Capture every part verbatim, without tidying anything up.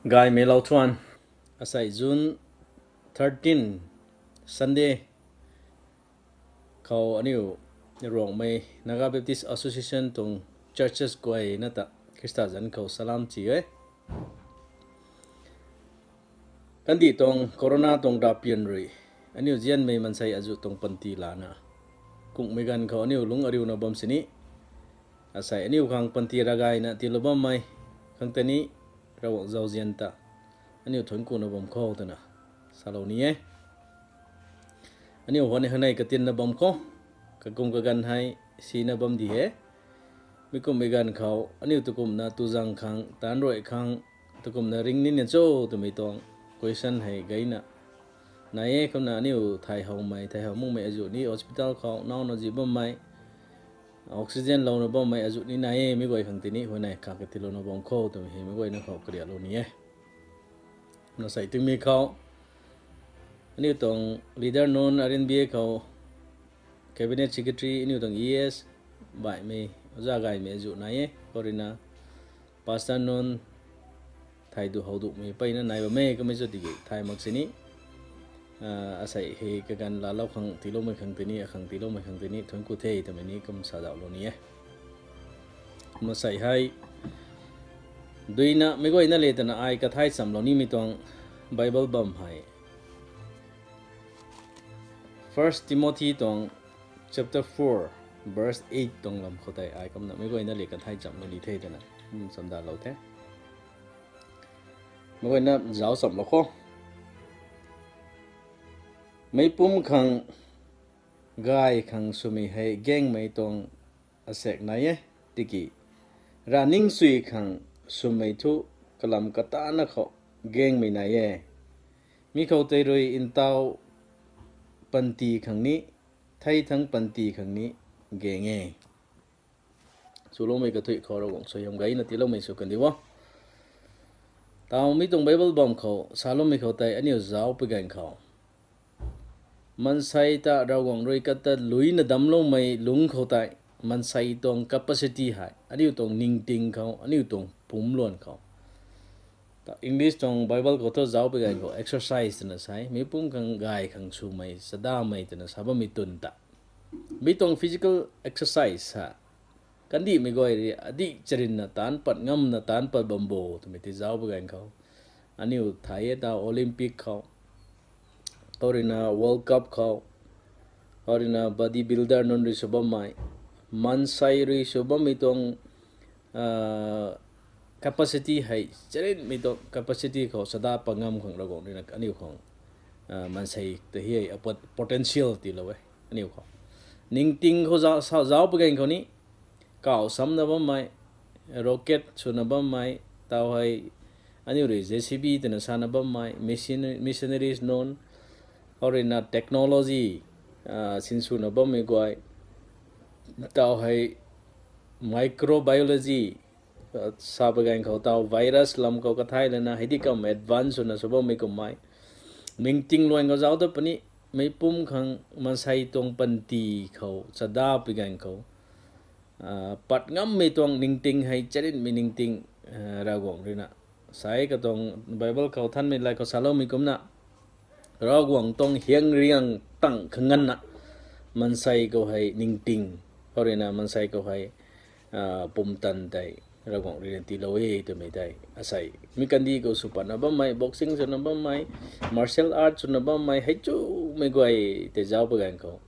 Gaymei lou thuan, asei June thirteen, Sunday khou aniu Ruangmei Naga Baptist Association tuang churches guayna ta Khrista zanc khou salam chi e. Kandih tuang corona tuang ravpian rui aniu zianmei maansei azuh tuang panty lana kungmei ganv khou aniu lungc ariuna bam sini, asei aniu khang panty ravgayna tiilou bammei khang tei ni Ravguangc zauzian ta aniu thuanc kuna bam kho twna salou ni e. Aniu huan hanei katinna bam kho, kakum kaganv hei sina bam di e. Mi kummei ganv khou aniu tukumna tuzang khang, taanc ruai khang, tukumna ring nina cho twmei tuang question hei gayna nai e. Kumna aniu thay howmei, thay how makmei azuh ni hospital khou nauna zi bammei, oxygen louna bammei azuh ni nai e. Mi guay khang tei ni huayney kha katilouna bam kho twmei hei mi guayna khou karialou ni e. Kumna sei tingmei khou aniu tuang leader nunc R N B A khou cabinet secretary, aniu tuang E S, baihmei, oja gaymei azuh nai e. Khou ruina pastor nunc, thei du how dumei peyna nai bam e. Kummei cho tiki thay mak sini, asei hei kaganv laalou khang tiiloumei khang tei ni, akhang tiiloumei khang tei ni thuanc ku the twmei ni kum sadauhlou ni e. Masei hei duina meic guayna le twna ai kathay chamlou nimei tuang Bible bam hei First Timothy tuang chapter four, verse eight tuang lam khou tei ai kumna meic guayna le kathay chamlou ni the twna chamdalou the. Meic guayna zauc chamlou kho. Meicpumc khang gay khang swmei hei gaengmei tuang asaekc nai e, tiki ravningsui khang swmei thu kalam katana khou gaengmei nai e. Mi khou tei rui ntaw panty khang ni, thei thangc panty khang ni gaeng e. Chuloumei kathuic khou Ravguangc suaihiam gayna tiiloumei sw kandi o. Taw mi tuang Bible bam khou saloumei khou tei aniu zauc pui ganv khou, maansei ta Ravguangc rui kata luina damcloumei lungc khou tei, maansei tuang capacity hei aniu tuang ningting khou, aniu tuang pumc luan khou, English tuang Bible khou thu zauc pui ganv khou exercise twna sa e, meicpumc khang gay khang swmei, chadamei twna sa bammei twn ta. Mi tuang physical exercise ha, kandihmei guay rui adih charinna taanc pat ngamna taanc pat bam bo twmei tei zauc pui ganv khou, aniu thay e ta Olympic khou, khou ruina World Cup khou, khou ruina body builder nunc rui sw bammei, maansei rui sw bammei tuang capacity hei, charinmei tuang capacity khou chada pat ngam khang Ravguangc ruina aniu khang maansei ta hi hei potential tiilou e aniu khou. Ningting khou zauc pui ganv khou ni, kaw samna bammei, rocket swna bammei, taw hei aniu rui J C B twna sana bammei, missionaries nunc, khou ruina technology sinswna bammei guay, taw hei microbiology sa pui ganv khou taw virus lam khou kathay lana heidi kam advance swna sw bammei kummei, ningting luan khou zauc ta puni, meicpumc khang maansei tuang panty khou chada pui ganv khou pat ngammei tuang ningting hei charinmei ningting, Ravguangc ruina sai katuang Bible khou Nthanmei Laa khou saloumei kumna, Ravguangc tuang hiangriang tang khanganvna maansei khou hei ningting, khou ruina maansei khou hei pumtan tei Ravguangc ruina tiilou e twmei tei asei mi kandih khou sw patna bammei, boxing swna bammei, martial art swna bammei, hei chumei guay tei zauc pui ganv khou,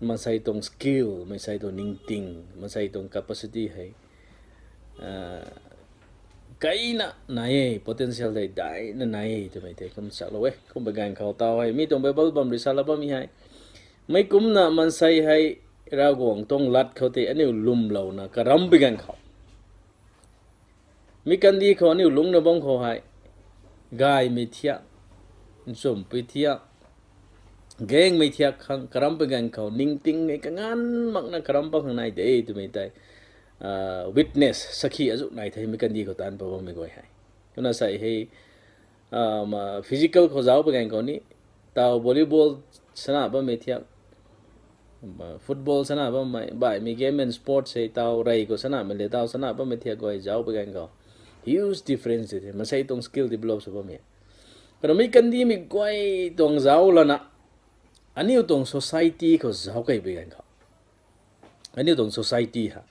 maansei tuang skill, maansei tuang ningting, maansei tuang capacity hei gayna nai e, potential tei daina nai e twmei tei kum salou e. Kum pui ganv khou taw hei mi tuang Bible bam rui sala bammei hei, meic kumna maansei hei Ravguangc tuang lat khou tei aniu lwmlouna karam pui ganv khou, mi kandih khou aniu lungcna bam khou hei, gaymei thiak, nchumhpui thiak, gaengmei thiak khang karam pui ganv khou ningting e kanganv makna karam pat khang nai de twmei tei witness, sakhi azuh nai the mi kandih khou taanc pat bammei guay hei. Kumna sei hei physical khou zauc pui ganv khou ni, taw volleyball sana bammei thiak, football sana bammei, baihmei game and sports hei taw rey khou sanamei le taw sana bammei thiak guay zauc pui ganv khou, Huge difference de the, masei tuang skill develop sw bammei. Kanac mi kandihmei guay tuang zauc lana, aniu tuang society khou zauc kei bi ganv khou, aniu tuang society ha,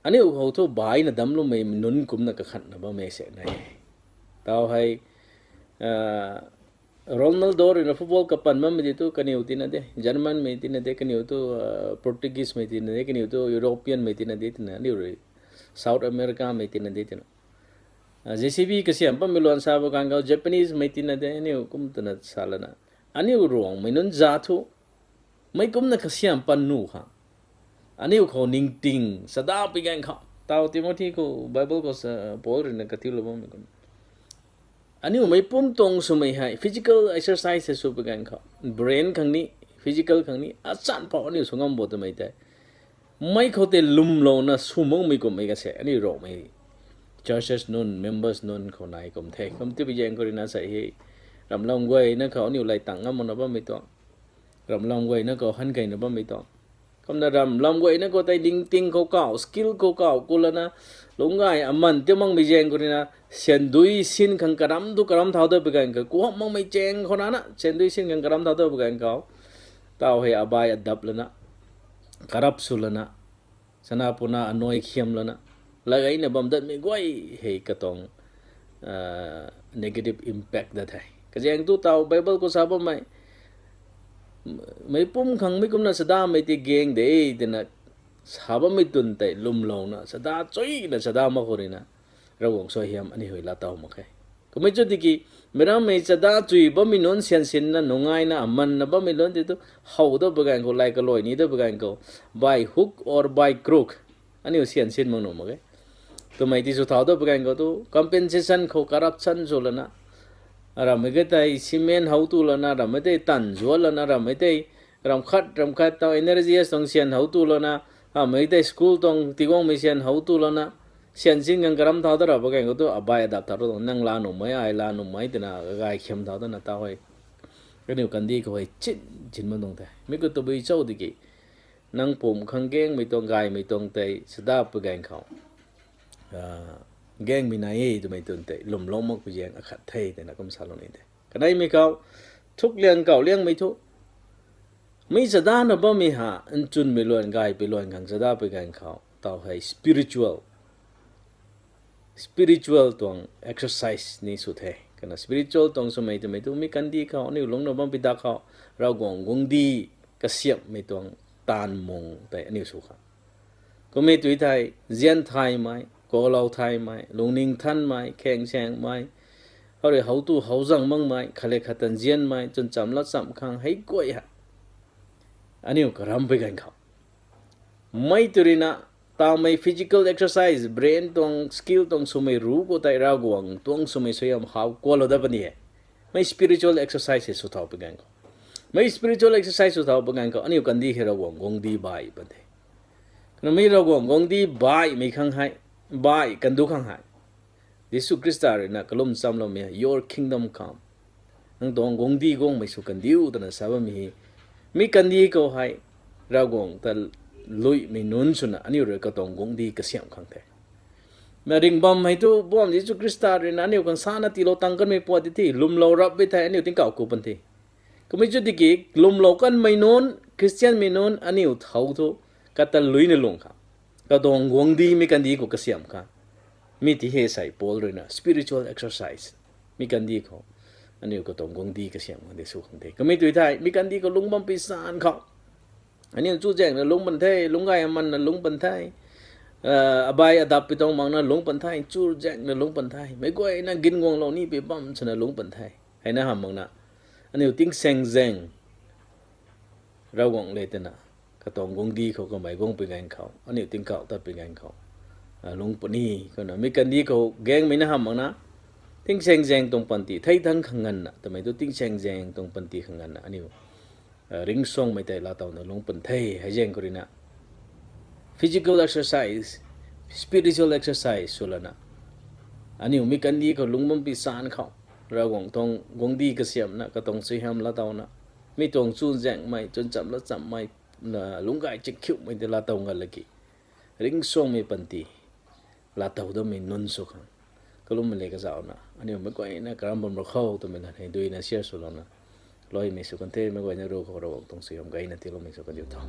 aniu khou thu baina damcloumei nunc kumcna kakhatna bammei se nai. Tau hei, Ronaldo ruina football kapan bammei di thu kaniw tina de, Germanmei tina de, kaniw thu Portuguesemei tina de, kaniw thu Europeanmei tina de, tina aniu rui South Americamei tina de tina. JCB kasiam bammei luan sa ba ganv khou Japanesemei tina de, aniu kum twna sa lana, aniu Ruangmei nunc za thu meic kumcna kasiam pat nuh khang, aniu khou ningting chadapui ganv khou, tau Timothy khou Bible khou Paul ruina kathiulou bammei kum, aniu meic pumc tuang swmei hei physical exercise hei swpui ganv khou, brain khang ni, physical khang ni achan pou aniu sw ngam bo twmei tei, meic khou tei lwmlouna sw makmei kummei ka se aniu Ruangmei churches nunc, members nunc khou nai kum the. Kum tipui zaeng khou ruina sa hei, ramlam guayna khou aniu lay tang ngam makna bammei tuang, ramlam guayna khou han keyna bammei tuang, kumna ramlam guayna khou tei ningting khou kau, skill khou kau ku lana, lungc gay aman tiimakmei zaeng khou ruina, syan dui sin khang karam tu karam thau dat pui ganv khou, kuham makmei chaeng khou nana syan dui sin khang karam thau dat pui ganv khou, tau hei abai adap lana, karap sw lana, sana puna anoi khiam lana, lagayna bam datmei guay hei katuang negative impact dat the. Kazaeng tu tau Bible khou sa bammei, meic pumc khang meic kumcna chadamei tei gaeng de twna sa bammei twn tei lwmlouna chada chuyna chada mak khou ruina, Ravguangc suaihiam aniu hei laatow mak khe. Kummei chu tiki, meic rammei chada chuy bammei nunc syan sinna nungaina amanna bammei nunc tei thu, how dat pui ganv khou, lay kalui ni dat pui ganv khou, by hook or by crook, aniu syan sin mak nuh mak e. Twmei ti sw thau dat pui ganv khou tu compensation khou corruption sw lana, ramhmei ka tei cement how tu lana, ramhmei tei tanv zuan lana, ramhmei tei ram khat ram khat tau N R G S tuang syan how tu lana, ramhmei tei school tuang tiguangmei syan how tu lana, syan sin khang karam thau dat ra pui ganv khou tu abai adap thau ra tuang, nang laa nuhmei, ai laa nuhmei twna gay khiam thau datna tau hei, kaniw kandih khou hei chin chin mak tuang the. Mi khou tabui chau tiki, nang pumc khang gaengmei tuang, gaymei tuang tei chada pui ganv khou, gaengmei nai e twmei twn tei lwmlou makpui zaeng akhat the twna kum salou ni the. Kaneimei khou, thukliang kau liangmei thu, mi chadana bammei ha, nchunmei luan, gaypui luan khang chada pui ganv khou tau hei spiritual, spiritual tuang exercise ni sw the. Kana spiritual tuang swmei twmei tu mi kandih khou aniu lungcna bampui dak khou, Ravguangc guangcdic kasiamhmei tuang taanv mung tei aniu sw khang, kummei tui thei, nzian thaymei, kalou thaymei, lungning thanmei, khaeng saengmei, hou rui how tu how zang makmei, khat le khat ta nzianmei, chwn chamv lat chamv khang hei guay ha, aniu karam pui ganv khou, mei tu ruina, taumei physical exercise, brain tuang skill tuang swmei ru khou tei Ravguangc tuang swmei suaihiam how kualou dat puni e. Mei spiritual exercise hei sw thau pui ganv khou, mei spiritual exercise sw thau pui ganv khou aniu kandih hei Ravguangc guangcdic bay pan the. Kana mi Ravguangc guangcdic baymei khang hei, bay kandu khang hei, Jisu Khrista ruina kalum chamloumei hei, Your kingdom come, nang tuang guangcdic guangmei sw kandiu twna sa bammei hei, mi kandih khou hei Ravguangc ta luimei nunc swna aniu rui katuang guangcdic kasiamh khang the. Na ringh bam hei thu bam Jisu Khrista ruina aniu khang sana tiilou tang kanmei puat di the, lwmlou rap bi thei aniu tingkauh ku pan the. Kummei chu tiki, lwmlou kanmei nunc, Khristianmei nunc aniu thau thu, kata luina lung khang, katuang guangcdic mi kandih khou kasiamh khang, mi ti hei sei Paul ruina spiritual exercise, mi kandih khou aniu katuang guangcdic kasiamh khang de sw khang the. Kummei tui thei mi kandih khou lungc bampui san khou, aniu chuzaenghna lungc pan the, lungc gay amanna lungc pan the, abai adap pui tuang makna lungc pan the, chuzaenghna lungc pan the, meic guayna ginguanglou ni pui bam swna lungc pan the. Heina hamh makna, aniu tingsaeng zaeng Ravguangc le twna, katuang guangcdic khou kamei guangpui ganv khou, aniu tingkauh tatpui ganv khou, lungc puni. Kumna mi kandih khou gaengmei na hamh makna, tingsaeng zaeng tuang panty thei thangc khang nganvna, twmei tu tingsaeng zaeng tuang panty khang nganvna aniu ringcsuangmei tei laatowna lungc pan the. Hei zaeng khou ruina physical exercise, spiritual exercise sw lana, aniu mi kandih khou lungc bampui san khou, Ravguangc tuang guangcdic kasiamhna, katuang suaihiam laatowna, mi tuang chuzaenghmei, chwn chamv lat chamvmei, lungc gay chikhiuhmei tei laatow ngal laki, ringcsuangmei panty lat tow dammei nunc sw khang, kalummei le kazauhna aniu meic guayna karam bam rou khou twmei lat hei duina share swlouna, loimei sw kan the. Meic guayna ru khou Ravguangc tuang suaihiam gayna tiiloumei sw kan diu tho.